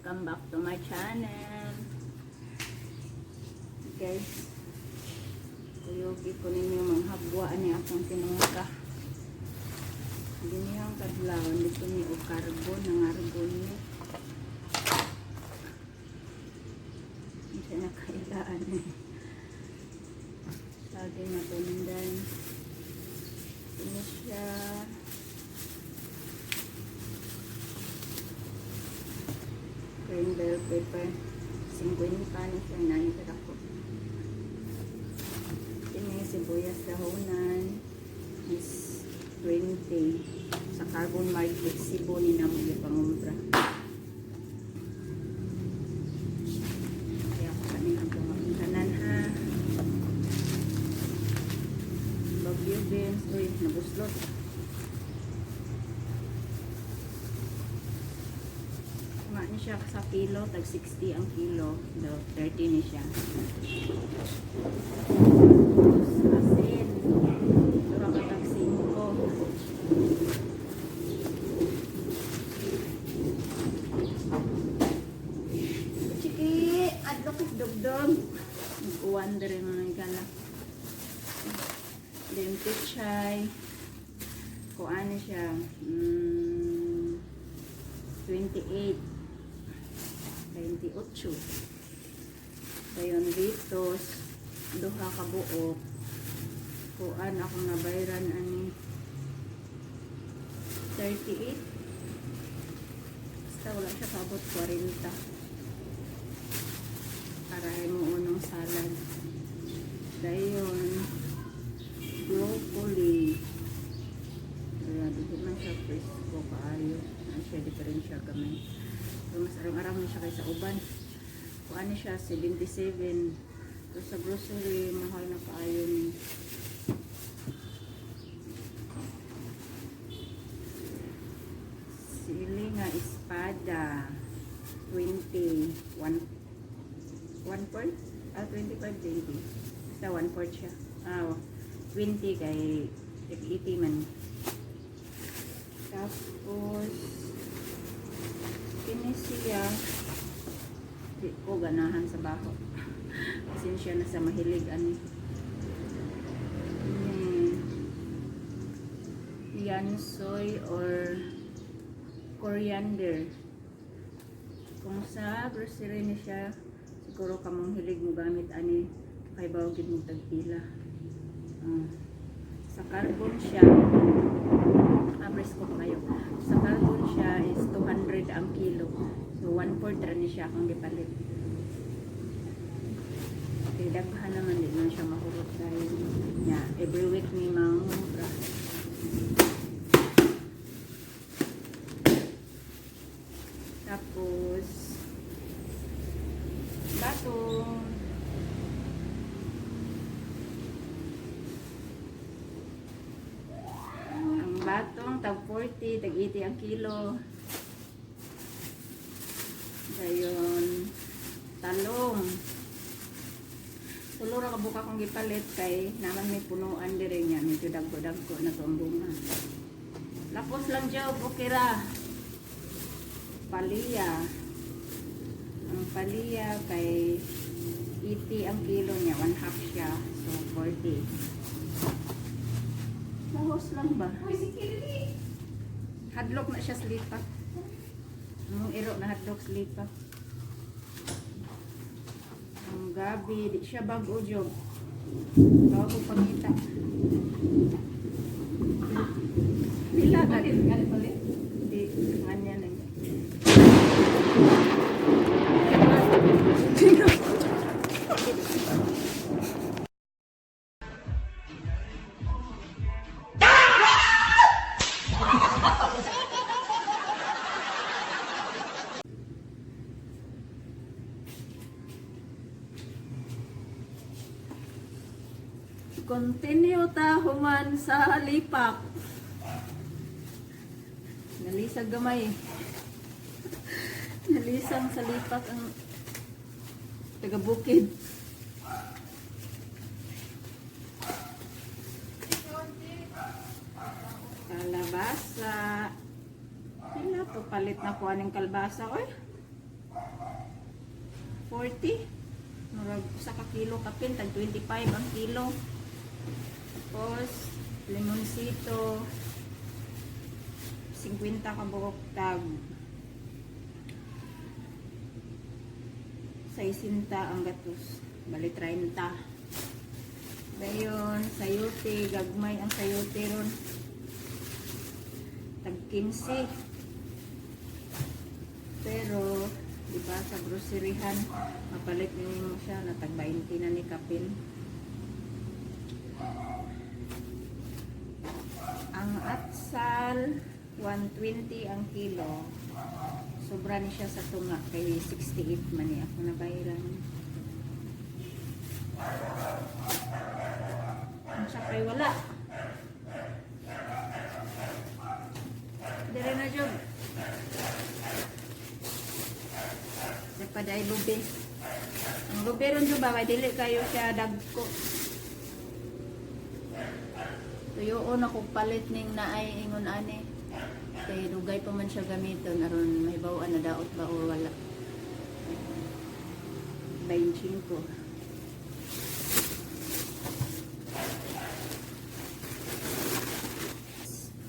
Welcome back to my channel. Guys, kuyugi ko ninyo manghabwa ni akong tinungka. Dinihang kadlaw dito ni og carbon, nangargon ni. Hindi na kailaan eh. Lagi na tundan. Ini siya. Green bell pepper. 50 ni siya. Nani ka ako. Ini sibuyas dahonan is 20 sa Carbon Market Cebu ni namo gipangumpra. Kaya ako kanin ang tanan ha. Bagyo beans. Uy, nabuslot. Nga ni siya sa kilo, tag 60 ang kilo. Do, 30 ni siya. Tapos, asin. Dura ka tag 5. Chiki, adlok is dugdog. Nag-uwan diri mga gala. Then pichay. Kuan ni siya. 28. 28. Dayon dito, duha ka buok. Kuan akong nabayran ani 38. Basta wala siya kaabot 40. Para mo unong salad. Dayon broccoli. Kaya dito man siya presko kaayo. Ano siya, diferensya gamay. Pero mas arang-arang na siya kaysa uban. Kung ano siya, 77. Pero sa grocery, mahal na kaayo ni. Sili nga espada. 20. 1 one fourth? Ah, 25, 20. Basta one fourth siya. Ah, 20 kay 80 man. Tapos, kini siya, di ko ganahan sa baho. Pasensya na sa mahilig ani. Ini, yan soy or coriander. Kung sa grocery ni siya, siguro kamong hilig mo gamit ani kay bawo gid mo tagpila. Ah, sa carbon siya, ah, presko pa kayo. Sa carbon siya is 200 ang kilo. So 1/4 ra ni siya akong gipalit. Kay daghan naman di man siya mahurot dahil nya every week ni mangumpra. Tapos batong. Ang batong tag 40, tag 80 ang kilo. Dayon talong. Tulo ra ka buka kong gipalit kay naman may punuan dire niya, medyo dagko-dagko na to ang bunga. Lapos lang job, okay ra. Palya. Ang palya kay 80 ang kilo niya, one half siya, so 40. Lahos lang ba? Uy, si Kirby! Hadlok na siya sa lipak. Ang iro na hadlok sa lipak. Ang gabi, di siya bago job. Bago ko pangita. Pila ka? Galit, galit ulit. Di, kanya lang. Continue ta human sa lipak. Nalisag gamay. Nalisang sa lipak ang taga bukid. Kalabasa. Pila to palit na kuha ng kalbasa oy. 40. Murag usa ka kilo kapin tag 25 ang kilo. Tapos limonsito, 50 ka buok, tag 60 ang gatos. Bali 30. Dayon, sayote, gagmay ang sayote ron. Tag 15. Pero, di ba sa groceryhan, mapalit nimo siya na tag 20 na ni kapin. Ang atsal, 120 ang kilo. Sobra ni siya sa tunga kay 68 man ni ako nabayaran. Ang sakay wala. Dire na job. Dapat ay lubi. Ang lubi ron job ba, kay dili kayo siya dagko. Tuyoon ako palit ning naay ingon ani. Kay dugay pa man siya gamiton aron mahibaw-an na daot ba or wala. 25.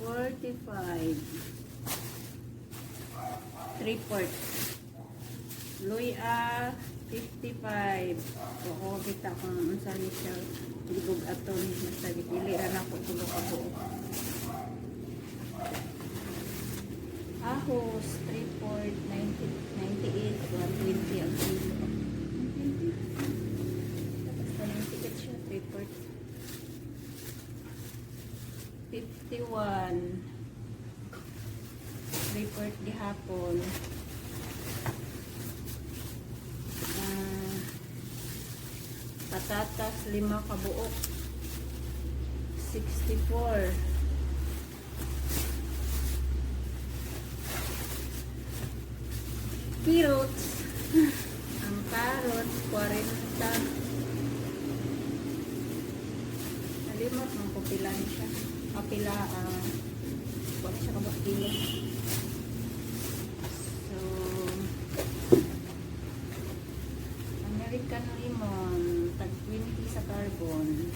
45. 3 port. Luya, 55. Oo, kita kung unsa ni siya libog aton, basta gipili ra nako tulo ka buok. Ahos, 3.98, 120 ang kilo. 120. Basta 98 siya, 3 port. 51. 3 port gihapon. Ah, patatas, lima kabuok. 64. Carrots. Ang carrots, 40. Nalimot mong kupila ni siya. Kapila, wala siya kabak kilo. So, American lemon, tag 20 sa Carbon.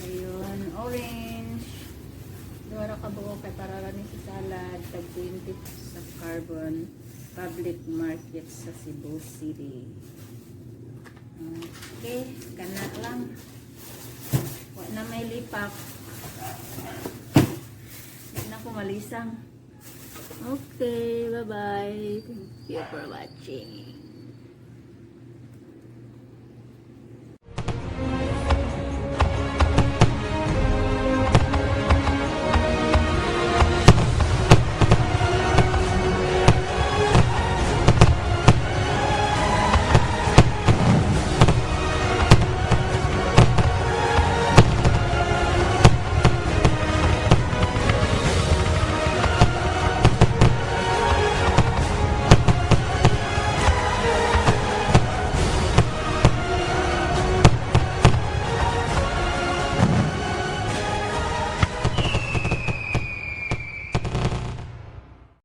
Dayon, orange. Duha ra ka buok kay para ra ni sa salad, tag 20 sa Carbon Public Market sa Cebu City. Okay, kana lang. Wa na may lipak. Di na ko malisang. Okay, bye-bye. Thank you for watching.